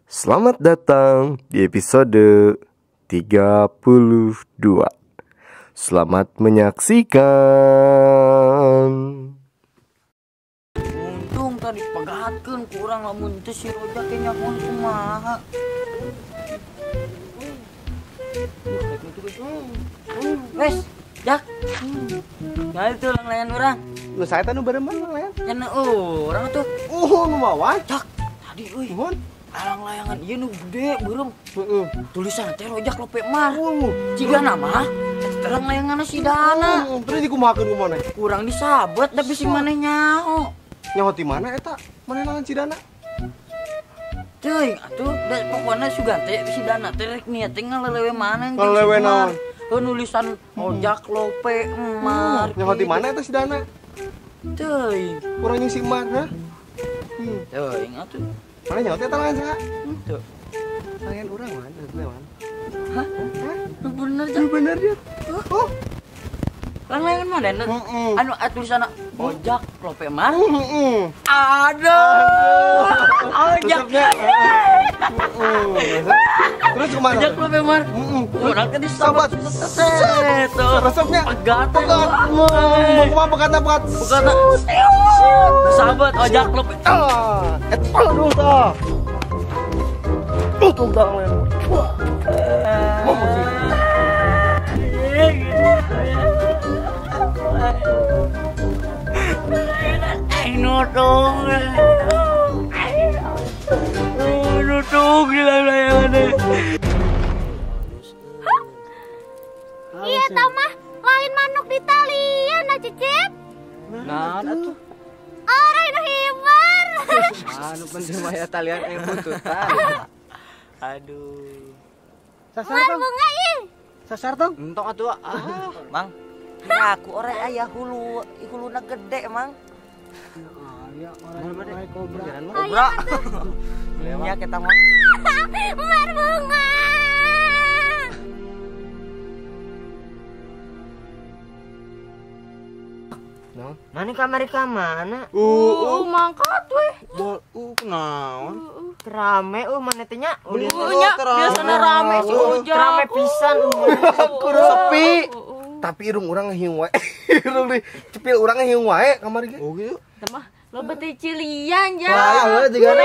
Selamat datang di episode 32. Selamat menyaksikan. Untung tadi pegatkeun kurang lamun teu si Rojak nyahoan kumaha. Wes, Jak. Nah itu langlayan urang. Nu saya teh nu bareuman langlayan. Nya urang tuh. Nu mawa. Jak, tadi euy. Nuhun. Alang layangan ieu nu gede beureum. Heeh. Tulisan teh Rojak Lope Mar. Ciga nama eta layanganna si Dana. Terus dikumahakeun ku maneh? Urang disabet tapi si maneh nyaho. Nyaho ti mana eta? Maneh lawan si Dana? Teuing atuh da pokona sugan teh si Dana teh rek niat teh ngalelewe maneh. Ngalelewe naon? Heuh nulisan Rojak Lope Mar. Nyaho ti mana eta si Dana? Teuing. Urang jeung si Mar, hah? Teuing atuh. Mana nyawa teh tangan saha? Henteu. Tangan urang wan, teh wan. Hah? Hah? Bener ja. Bener ja. Oh. Langlayangan mana? Anu tulisanna Ojak Lope Mar. Heeh. Aduh. Ojak. Terus kumaha? Ojak Lope Mar. Heeh. Urang teh disabat. Set. Resepnya pegat. Pegat. Kumaha pegatna pegat? Pegatna. Sahabat Ojak Lope. Aduh tah. Tuh tah lain. Aing nutung. Nutung di layangan. Iya tah mah lain manuk di talian nah Cicip. Nah atuh. Orang nu hibar. Anu penting mah ya talian yang bututan. Aduh. Sasar tong. Bunga ih. Sasar tong. Entong atuh. Ah, Mang. Aku orang aya hulu, huluna gede, Mang. Aya orang kobra. Kobra. Ya kita mah. Mar bunga. Mana kamari ka mana? Mangkat weh. Bol kunaon? Rame mana teh nya? Nya biasana rame si Ojak. Rame pisan. Sepi. Tapi irung urang hiung wae. Irung di cepil urang hiung wae kamari ge. Oh gitu. Tah mah loba teh cilian ja. Wah, heuh jigana.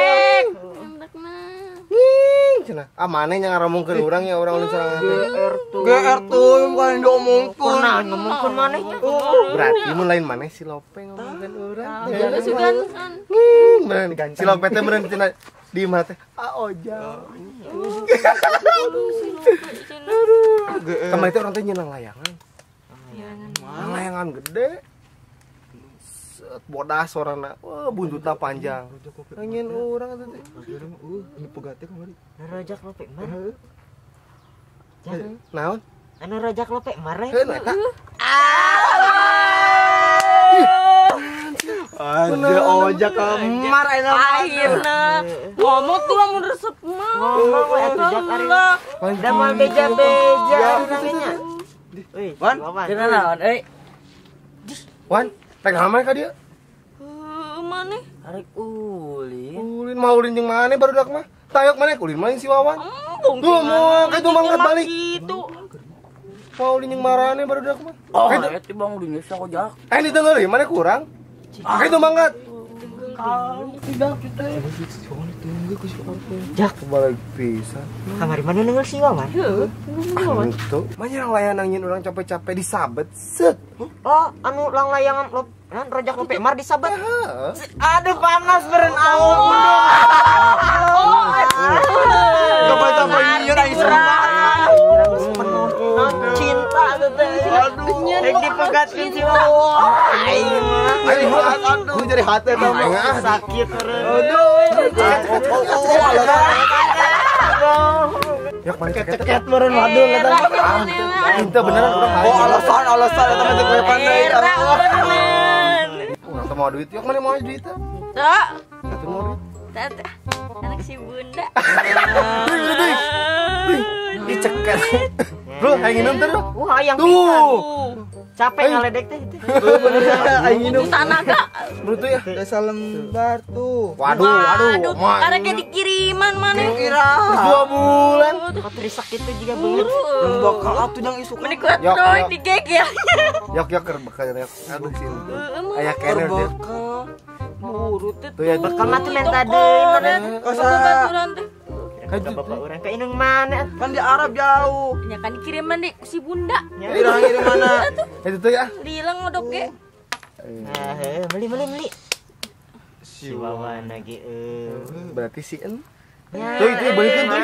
Ning cenah. Ah maneh nya ngaromongkeun urang ya urang ulun sorangan teh. GR tuh. GR tuh bukan diomongkeun. Pernah ngomongkeun maneh nya. Berarti mun lain maneh si Lope ngomongkeun urang. Heeh, sugan. Ning meureun si Lope teh meureun cenah di imah teh. Ah Ojak. Aduh. Kamari teh urang teh nyeunang layangan. Layangan gede. Bodas sorana, wah buntutna panjang. Nangin urang atuh teh. Ini pegatnya kamari. Rojak Lope Mar. Naon? Anu Rojak Lope Mar. Heuh eta. Ada Ojak Mar ayeuna. Akhirna ngomong tuh lamun resep mah. Ngomong we atuh Jak ari. Da moal beja-beja nanya. Euy, Wan, cenah naon euy? Wan, rek naon ka dieu? Maneh? Arek ulin. Ulin mah ulin jeung maneh barudak mah. Tayok maneh ulin mah si Wawan. Embung. Tuh moal kitu mangkat balik. Kitu. Mau ulin jeung marane barudak mah. Oh, eta bang ulin geus Ojak. Eh ditengeul maneh kurang. Kitu mangkat. Tidak kitu. Jak balik pisan. Kamari mana nengeul si Wawan? Heuh. Anu mah layangan nyin urang capek-capek disabet set. Oh, anu langlayangan lo Rojak Lope Mar disabet. Aduh panas beureun awon. Capek-capek nyieur aing serang. Penuh cinta teh. Aduh, rek dipegatkeun si Wawan. Aing mah. Aduh, jadi hati eta mah sakit meureun. Aduh. Ya kemarin ceket meureun waduh eta. Itu beneran urang. Oh, alasan eta mah teu pandai. Urang teh mau duit, yok mana mau duit teh? Teu. Satu mau duit. Teh. Anak si Bunda. Ih ceket. Bro, hayang nginum teh, Bro. Wah, hayang pisan. Capek ngaledek teh itu. Bener aing minum. Tanaga. Buru tuh ya. Desa lembar tuh. Waduh, waduh. Karena dikiriman mana? Kira. 2 bulan. Kok sakit tuh juga bener. Bakal atuh yang isuk. Meni kuat roy digegel. Yok yok keur bakal yok. Aduh sih. Aya kene bakal. Buru teh. Tuh ya bakal mah tuh menta deui mana. Kata bapak urang ka inung mana? Kan di Arab jauh. Ya kan dikiriman deh si bunda. Dirang ngirim mana? Itu tuh ya. Lilang ngodok ge. Nah, beli beli beli. Si Wawan lagi berarti si En. Tuh itu balikin tuh.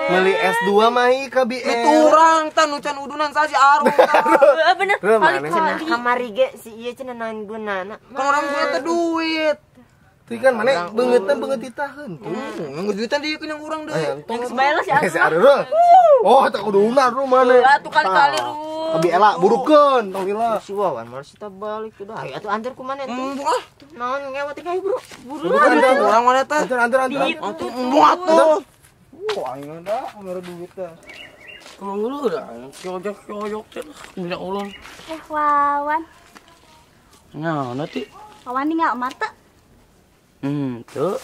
Beli S2 mah ka BL. Itu urang tah nu can udunan sa si Arul. Heeh bener. Kali-kali kamari ge si ieu cenah naon gunana. Kan urang punya teh duit. Tuh kan mana beungeutna beungeut ditahan tuh. Yang duitan dieu yang urang deui. Yang sebae lah si Arul. Oh, tak kudunan ru mana. Atuh kali-kali ru. Abi ela burukeun tong lila. Si Wawan malah kita balik udah. Ayo atuh antar ku mana tuh. Naon ngewat ka bro. Buru. Urang mana teh? Antar antar antar. Atuh embung atuh. Wah, aing da mere duit teh. Kumaha udah kyojok-kyojok teh minta ulun. Eh Wawan. Nah, nanti. Wawan ninggal mata. Tuh.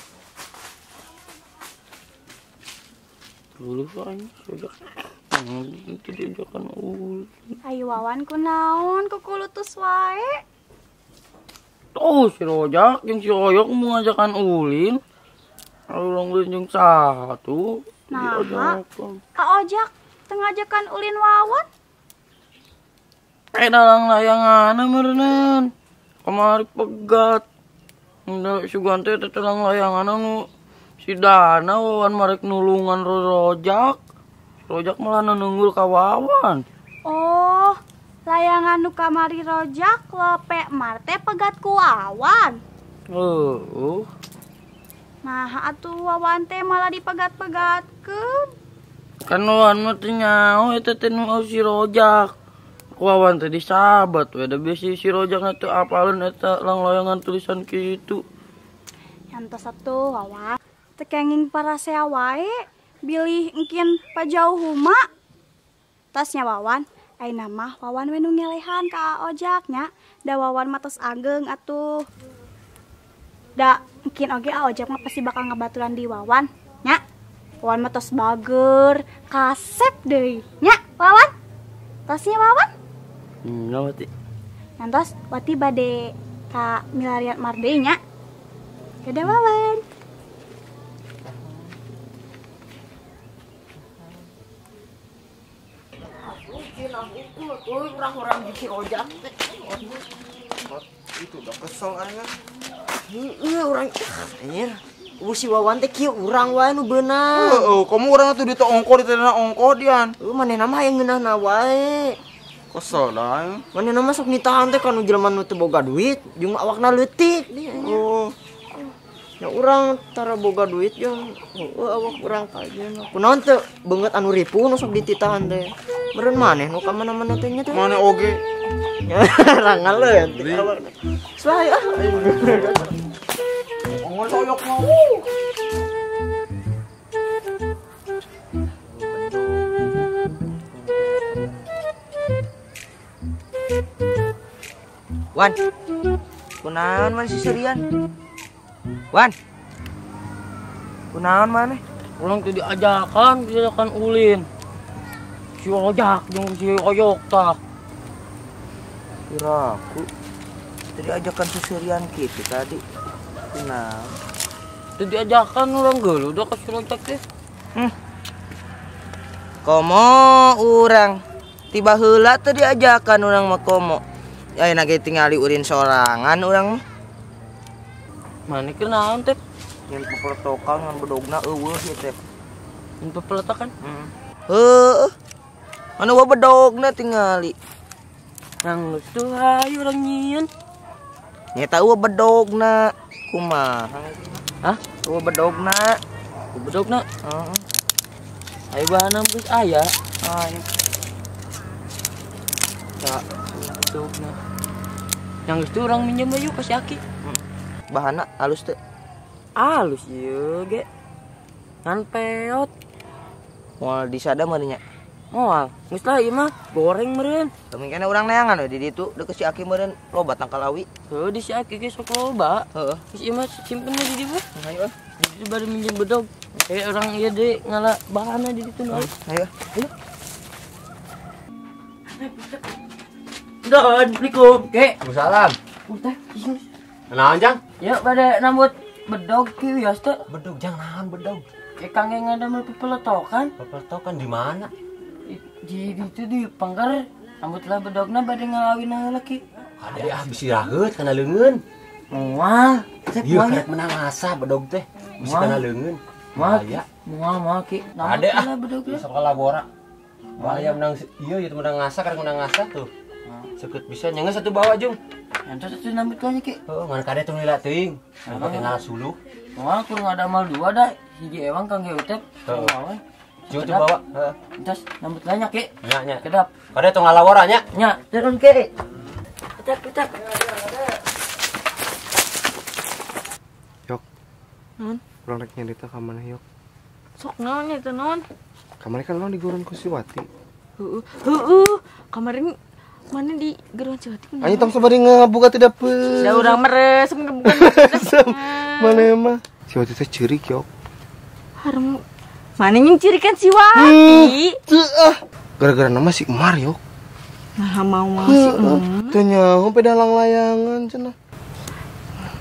Dulu aing sojak. Itu diajakan ulun. Ayo Wawan kunaon kukulutus wae. Tuh si Rojak jeung si Oyok mau ngajakan ulin. Urang ulin jeung satu. Nah, Kak Ojak teu ngajakan ulin Wawan. Eh dalang layangan meureun. Kamari pegat. Udah sugan teh tetelang layangan anu si Dana Wawan marek nulungan Rojak. Rojak malah nunggul ka Wawan. Oh, layangan nu kamari Rojak lope marte pegat ku Wawan. Heeh. Nah, atuh Wawan teh malah dipegat-pegatkeun. Kan Wawan mah teu nyaho eta teh nu si Rojak. Wawan teh disabat we da bisi si Rojak teh apaleun eta langlayangan tulisan kitu. Yantos atuh Wawan teu kenging parasea wae bilih engkin pajauh huma. Tasnya Wawan, ayeuna mah Wawan we nu ngelehan ka Ojak nya. Da Wawan mah tos ageng atuh. Da engkin oge Ojak mah pasti bakal ngabaturan di Wawan nya. Wawan mah tos bager, kasep deui nya Wawan. Tasnya Wawan. Nya Wati. Nantos Wati bade ka milarian marde nya. Dadah Wawan. Orang-orang di Ojak. Itu udah kesel aing. Heeh, urang anjir. Si Wawan teh kieu urang wae nu beunang. Heeh, kamu urang atuh ditu ongko ditena ongko dian. Heuh, manehna mah hayang ngeunahna wae. Kesel dah. Manehna mah sok nitahan teh kanu jelema nu teu boga duit, jeung awakna leutik. Oh. Ya urang tara boga duit jeung heueuh awak urang kajeun. Kunaon teu beungeut anu ripuh nu sok dititahan teh. Meureun maneh nu ka mana-mana teh nya teh. Maneh oge. Rangal leuh teh awakna. Suah ah. Ongol soyok mau. Wan. Kunaon man siserian? Wan. Kunaon maneh? Urang teh diajakan ulin. Si Ojak jeung si Oyok tah. Kiraku tadi ajakan seserian kitu tadi. Kunaon? Teu diajakan urang geuleuh da ka si Rojak teh. Komo urang tiba heula teu diajakan urang mah komo. Ayeuna ge tingali ulin sorangan urang mah. Maneh keur naon teh? Nyen pepeletokan ngan bedogna eueuh ieu teh. Nyen pepeletokan? Heeh. Anu wa bedogna tingali. Nang geus tuh hayu urang nyieun. Nyeta eueuh bedogna kumaha? Hah? Eueuh bedogna. Eueuh bedogna? Heeh. Ayo bahanna geus aya. Aya. Tak bedogna. Yang geus tuh urang minjem yuk ka si Aki. Bahana halus teu? Halus ieu ge. Ngan peot. Moal disada meureun nya. Moal, geus lah ieu mah goreng meureun. Teuing kene urang neangan we di ditu deukeut si Aki meureun loba tangkal awi. Heuh di si Aki ge sok loba. Heeh. Geus ieu mah simpen we di dieu. Hayu ah. Di ditu bari minjem bedog. Orang ieu deui ngala bahanna di ditu nu. Hayu. Ayo. Assalamualaikum, Ki. Waalaikumsalam. Udah, naon, Jang? Ya, bade nambut bedog ki wios teh. Bedog jang naon bedog? Kang yang ngadamel pepeletokan. Pepeletokan di mana? Di ditu di pangkar. Nambutlah bedogna bade ngalawin heula ki. Kade ah bisi raheut kana leungeun. Moal, cek ieu karek menang asa bedog teh. Bisi kana leungeun. Moal, moal moal ki. Kade ah bedogna. Sok labora. Bahaya menang ieu ieu menang ngasa karek menang ngasa tuh. Seket bisa nyenges satu bawa jung. Entos satu nambut lagi ki. Oh, mana kade tuh nila teuing. Pake ngalah suluh. Moal kurang ada mal dua dah. Hiji ewang kang ge utep. Heeh. Jung tuh bawa. Heeh. Entos nambut lanya ki. Nya nya. Kedap. Kade tuh ngalawara nya. Nya, turun ki. Utep utep. Yok. Naon? Urang rek nyarita ka mana yok? Sok naon nya teh naon? Kamari kan urang diguruan ku si Wati. Heeh. Heeh. Kemarin mana di geruan si Wati kunaon? Ayo tong sabari ngabuka tidak dapet. Da urang meres ngebuka. Mana mah? Si Wati teh ceurik yok. Harum mana yang cirikan si Wati? Teu ah. Gara-gara nama si Umar yok. Nah mau mau si Umar. Teu nyaho peda langlayangan cenah.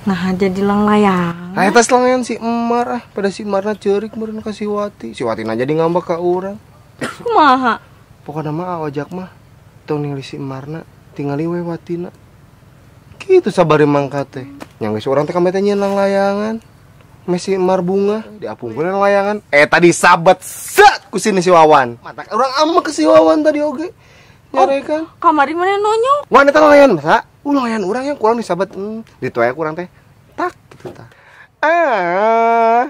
Nah jadi langlayang. Nah eta langlayangan si Umar ah, pada si Umarna ceurik meureun ka si Wati. Si Wati na jadi ngambek ka urang. Kumaha? Pokona mah awajak mah tong ningali si Marna, tingali we Watina. Kitu sabari mangkat teh. Yang geus urang teh kame teh nyieun langlayangan. Mesi Mar bunga diapungkeun layangan. Tadi sabat set ku sini si Wawan. Mata urang ambek ke si Wawan tadi oge. Nyarekan. Oh, kamari mana nonyok? Wan eta layangan masa? Layan urang yang kurang disabat. Ditu aya kurang teh. Tak gitu tah. Ah.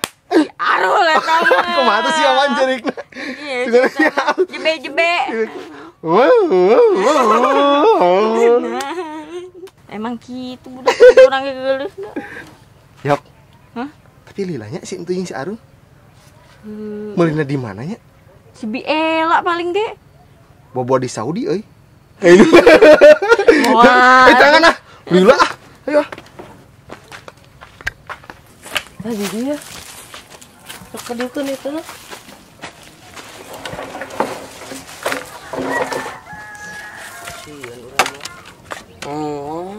Aruh lah eta mah. Kumaha tuh si Wawan jerikna? Iya. Jebe-jebe. Emang gitu budak urang ge geuleuh. Yok. Hah? Tapi lilanya si entu jeung si Arun. Meulina di mana nya? Si Biela paling ge. Bobo di Saudi euy. Wah. Tangan ah. Lila ah. Ayo. Tadi dia. Sok kadieukeun eta na. Oh.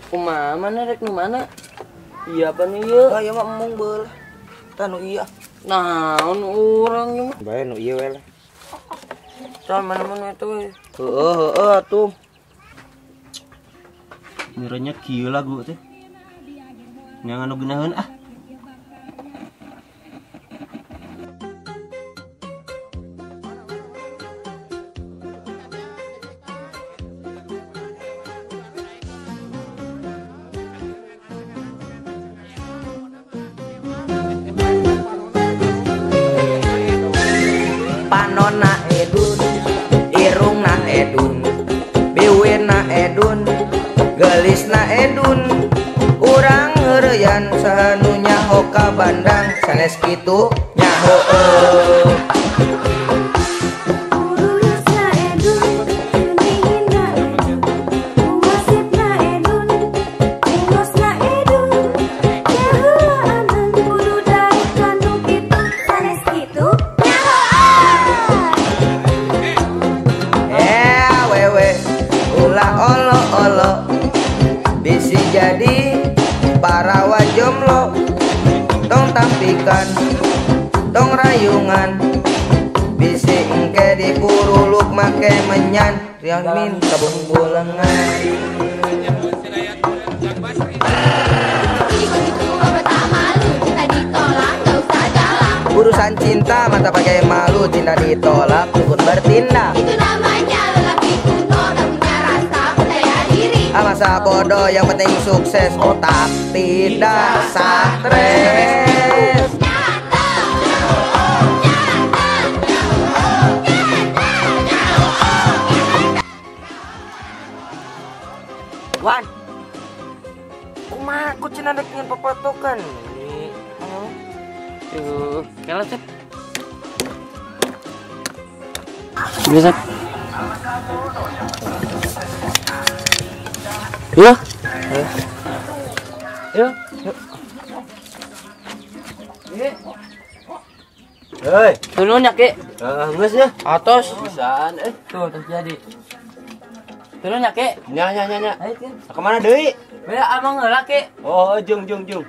Kumaha mana rek nu mana? Iya apa nu ieu? Ah ieu mah embung beul. Tah nu ieu. Naon urang ieu mah? Bae nu ieu we lah. Tah mana-mana eta we. Heeh heeh atuh. Miranya kieu lagu teh. Nyangan nu geunaheun ah. Panona edun, irungna edun, biwirna edun, gelisna edun, urang heureuyan saha nu nyaho ka bandang sanes kitu nyaho. Bisi jadi parawan jomblo, tong tampikan, tong rayungan, bisi engke dipuruluk make menyan, riang min kabumbu lengan. Urusan cinta mata pakai malu, cinta ditolak dukun bertindak. Itu namanya lelaki kuno, tak punya rasa percaya diri. Ah, masa bodoh yang penting sukses, otak tidak stres. Wan, kumaha ku cenah rek nyeun papatokan. Tuh, kela cep. Bisa. Iya. Iya. Hei, turun ya, Ki. Heeh, geus ya. Atos. Bisaan euy. Tuh, terus jadi. Turun ya, Ki. Nya nya nya nya. Ayo, Ki. Ka mana deui? Beda amang heula, Ki. Oh, jung jung jung.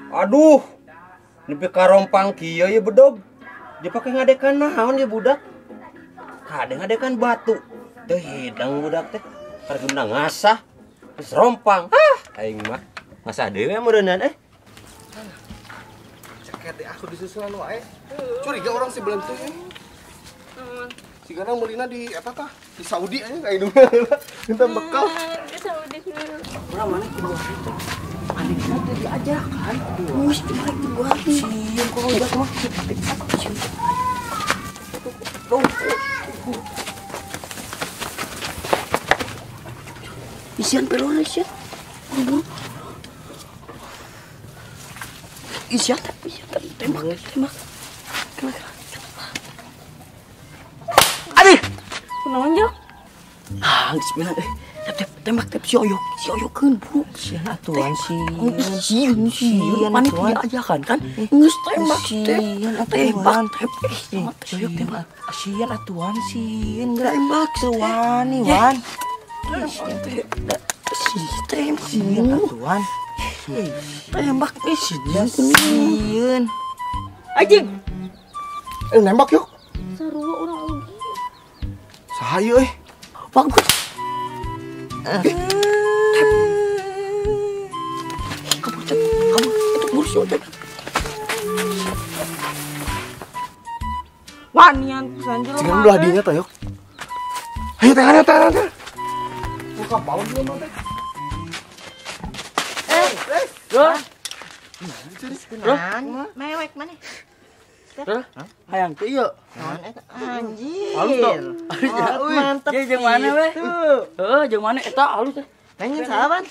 Aduh. Nepi ka rompang kieu ye bedog. Dipake ngadekan naon ye budak? Kade ngadekan batu. Teu hidang budak teh. Karek ngasah. Terus rompang. Ah, aing mah ngasah deui we meureunnan eh. Ceket deh aku disusulan wae. Curiga orang si belentu ya. Si Ganang meulina di eta tah, di Saudi aja ka indungna. Minta bekal. Ke Saudi dulu. Urang mana kudu itu. Anehna teh diajakan. Geus dibalik di gua hati. Sieun kok udah mah. Isian pelor isian. Buru-buru. Isian, isian tembak, tembak. Kena, kena. Aduh. Kunaon jauh? Ah, geus bilang euy. Tep, tembak tep si oyok, si oyokeun buru. Sieun atuan sieun. Sieun, sieun panik diajakan kan. Geus tembak tep. Tembak tep. Si oyok tembak. Sieun atuan sieun geura. Tembak Wani wan. Si tembak sieun atuan. Tembak si sieun. Anjing. Nembak yuk. Sarua urang oge. Saha ieu euy? Bagus. Kabur, kabur, itu buru si Ojek. Wanian pisan jelema. Jangan belah dinya tah, yok. Ayo tangan, tangan, tangan. Buka paun dulu mah teh. Loh. Mewek mana? Hayang teu ieu. Anjir. Halus tuh. Mantep. Jeung mana we? Heeh, jeung mana eta halus teh. Nanya saha, Ban?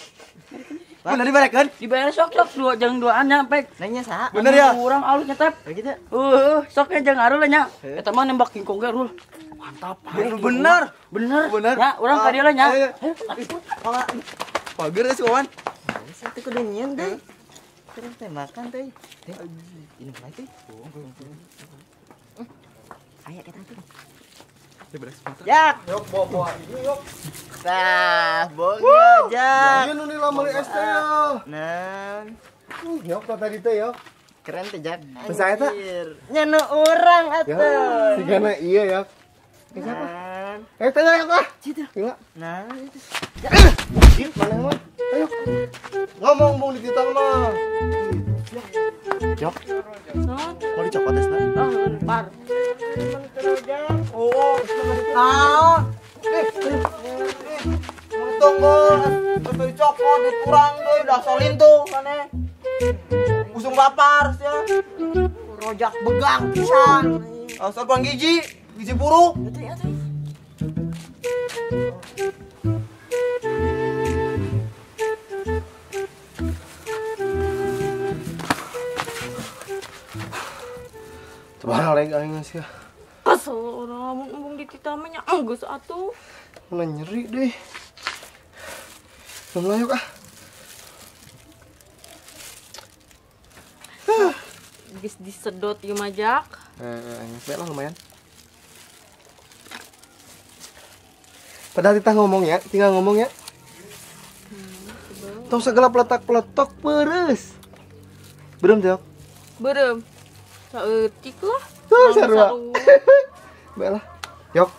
Bener dibarekeun? Dibayar sok sok dua jeung duaan nya pek. Nanya saha? Bener ya? Urang halus nya tep. Begitu. Heeh, sok nya jeung arul nya. Eta mah nembak kingkong ge rul. Mantap. Bener. Bener. Bener. Ya, urang ka dieu lah nya. Pager si Wawan. Satu kudu nyieun deui. Terus tembakan teh. Ini mulai teh. Aya kita tuh. Jak. Yok bawa ini yok. Tah, boga Jak. Ieu nu nila meuli es teh yo. Nah, Yok tadi teh yok. Keren teh Jak. Bisa eta? Nya nu urang atuh. Sigana iya yok. Siapa? Tanya yok ah. Situ. Nah, itu. Ih, mana mah? Ayo. Ngomong bung di titang mah. Yok. Mau dicopot esna? Oh, par. Oh, naon? Untung geus dicopot dikurang deui udah solin tuh maneh. Usung lapar sia. Rojak begang pisan. Asal kurang gizi, gizi buruk. Tebarang aing sia. Kesel urang lamun embung dititah mah nya geus atuh. Mana nyeri deh. Belum layuk ah. Geus disedot ieu mah Jak. Geus lah lumayan. Padahal kita ngomong ya, tinggal ngomong ya. Tong segala peletak-peletok peres. Berem Jok? Berem. Saeutik lah. Tuh sarua. Baiklah. Yok.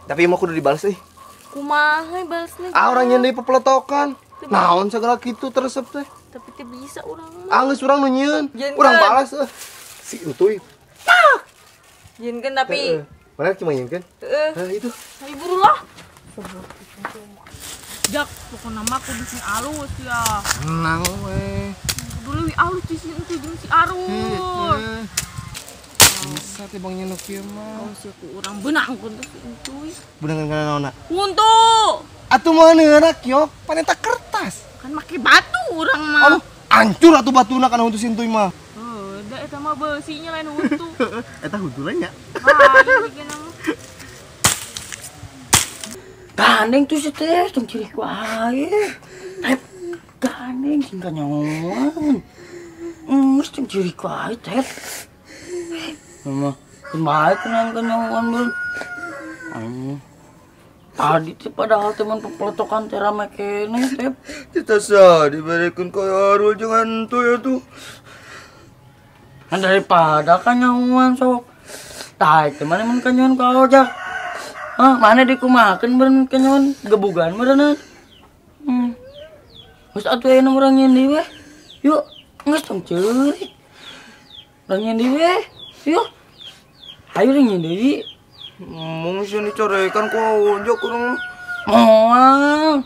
Tapi mau kudu dibales euy. Kumaha balesna? Ah urang nyeun deui pepeletokan. Naon segala kitu teresep teh. Tapi teu bisa urang mah. Ah geus urang nu nyieun. Urang balas euy. Si entuy. Nyieunkeun tapi. Mana cuma nyieunkeun? Heeh. Hah itu. Ayo buru lah. Jak, pokona mah kudu sing alus ya. Tenang we. Kudu leuwih alus ti si entuy jeung si Arul. Bisa teh bang nyenuk ieu mah. Oh, si ku urang beunang kun teh si entuy. Beunang kana naonna? Huntu. Atuh mah neurak yok, pan eta kertas. Kan make batu urang mah. Aduh, hancur atuh batuna kana huntu si entuy mah. Heuh, da Eta mah beusinya lain huntu. Eta huntu lain nya. Gandeng tuh si teh tong ciri ku aing. Tep gandeng sing kanyawan. Geus tong ciri ku aing tep. Mama, kumaha kenang kanyawan beuh. Tadi teh padahal teman pepelotokan teh rame keneh tep. Kita sah diberikan ka Arul jangan tuh ya tuh. Kan daripada kanyawan sok. Tah teh mana mun kanyawan ka ojak. Hah, mana dikumakeun beureun kanyawan gebugan meureun. Geus atuh ayeuna urang nyeun deui we. Yuk, geus tong ceurik. Urang nyeun deui we. Yuk. Hayu urang nyeun deui. Mung sieun dicarekan ku ojak urang. Moal.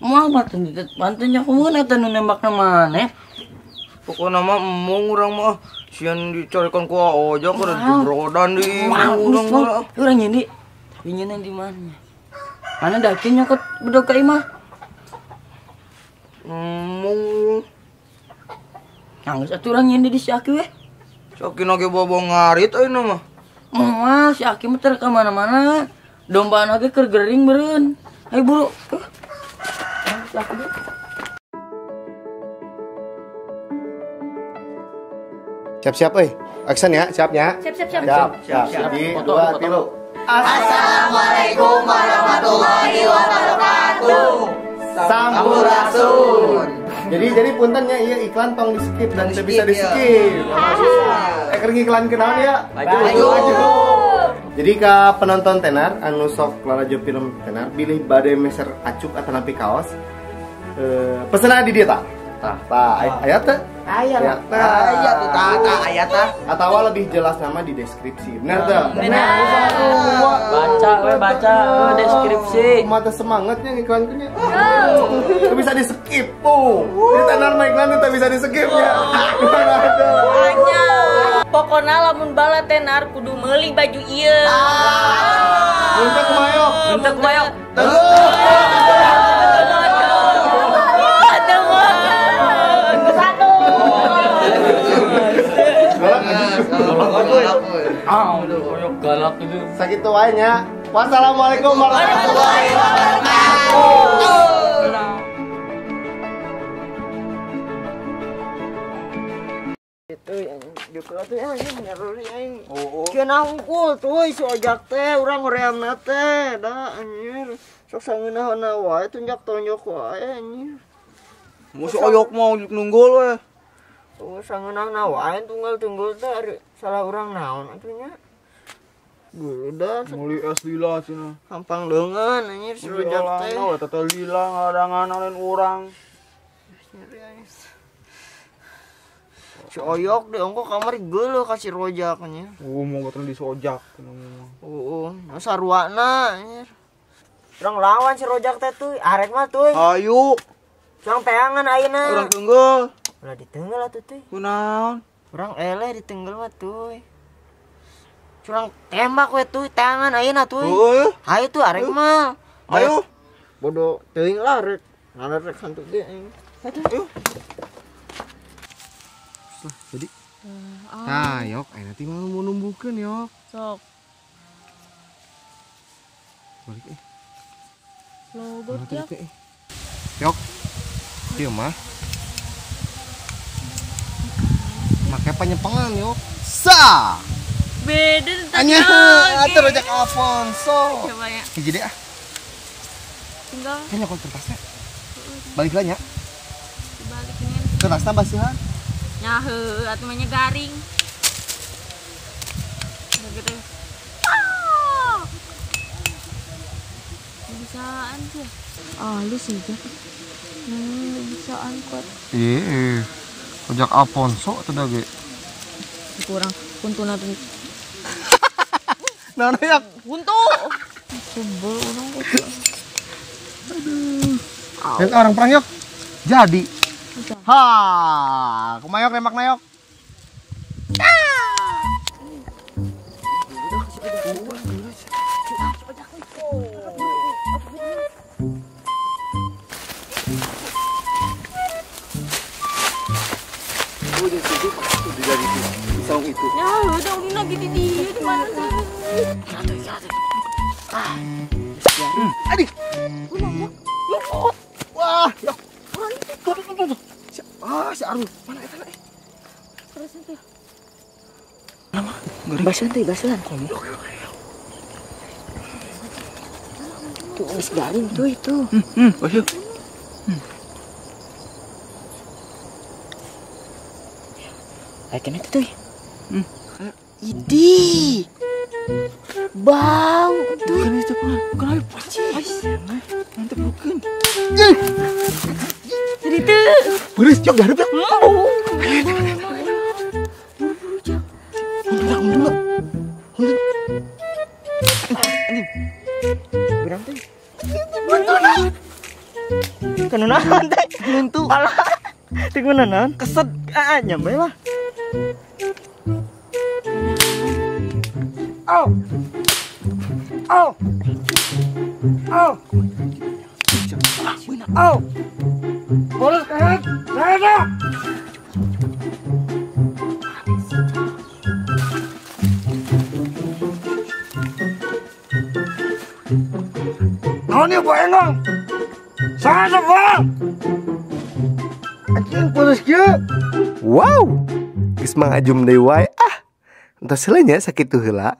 Moal banten banten nya kumaha eta nu nembakna maneh. Pokona mah emung urang mah sieun dicarekan ku ojak udah dibrodan deui urang mah. Urang nyeun deui. Pinjenan di mana? Mana daging nyokot bedog ka imah? Emung. Nangis atuh urang nyeun di si Aki weh. Si Aki na ge bawa ngarit ayeuna mah. Moal si Aki mah teu ka mana-mana. Dombaan ge keur gering meureun. Ayo buru. Si Aki deh. Siap-siap euy. Action ya, siap nya. Siap siap siap. Siap, siap. 1, 2, 3. Assalamualaikum warahmatullahi wabarakatuh. Sampurasun. Jadi punten nya ieu iklan tong di skip dan teu bisa di skip. Keur ngiklan kenaon ya? Maju. Jadi ka penonton tenar anu sok lalajo film tenar bilih bade meser acuk atanapi kaos. Pesenna di dieu tah. Tah, aya teh? Aya Aya tuh tah, aya tah. Atawa lebih jelas nama di deskripsi. Benar teh? Benar. Baca we baca deskripsi. Mata semangatnya ngiklankeunnya. Teu bisa di skip. Oh, di tenar mah iklan teu bisa di skip nya. Banyak. Pokona lamun bala tenar kudu meuli baju ieu. Mun teu kumayok. Mun teu kumayok. Galak itu. Sakitu wae nya. Wassalamualaikum warahmatullahi wabarakatuh. Itu yang juga tuh anjing nyeruri aing. Keuna hungkul tuh si ojak teh urang horeamna teh da anjir. Sok sangeunahna wae tunjak-tonjok wae anjir. Mun si oyok mah nunggul we. Oh sangeunahna wae tunggal-tunggul teh salah urang naon atuh nya. Udah meuli es lila cenah. Hampang leungeun anjir si rujak teh. Naon eta teh lila ngadangan lain urang. Si oyok deh ongko kamari geuleuh ka si rojak anjir. Oh, mau boten di sojak. Heeh, saruana anjir. Urang lawan si rojak teh tuh, arek mah tuh. Ayo. Urang teangan ayeuna. Urang tenggel. Ulah ditenggel atuh tuh. Kunaon? Urang eleh ditenggel mah tuh. Curang tembak we tuh tangan ayeuna tuh. Hayu tuh arek mah. Ayo. Bodoh teuing lah rek. Ngalar rek hantu ge aing. Ayo. Lah, jadi. Tah, yok ayeuna teh mah mau numbuhkeun yok. Sok. Balik eh. Logot ya. Yok. Ieu mah. Make panyepengan yok. Sa. Beda tadi. Anya, atuh rojak Alfonso. Coba ya. Hiji deh ah. Tinggal. Kayaknya kalau kertasnya. Balik lah nya. Dibalikin. Kertasnya basihan. Nya heuh, atuh mah nya garing. Udah gitu. Ah! Bisaan sih. Ah, lu sih Jak. Bisaan kuat. Iya. Rojak Alfonso atuh da ge. Kurang kuntuna tuh. Nah, ya. Kuntu. Sebel orang kok. Aduh. Lihat orang perang yok. Jadi. Ha, kumayok nembak nayok. dari itu, di saung itu. Ya, udah ulina gini dia di mana sih? Ya tuh. Ah. Aduh. Wah, ya. Tuh. Ah, si Arul. Mana eta na? Terus itu. Nama? Basuhan tuh, basuhan. Tuh, geus garing tuh itu. Basuh. Ayo kena itu tuh. Idi. Bau tuh. Bukan itu, bukan ayo. Nanti bukan. Jadi tuh. Beres, jok diharap ya. Buru-buru jok. Mundur. Anjing. Berang tuh. Kena naon teh? Nuntu. Alah. Teu naon? Keset. Ah, nyampe lah. Au. Au. Au. Au. Bolos karet. Karet. Naon ieu boengong? Saha sebal? Anjing putus kieu. Wow. Geus Mang Ajum deui wae ah. Entos heula nya sakitu heula.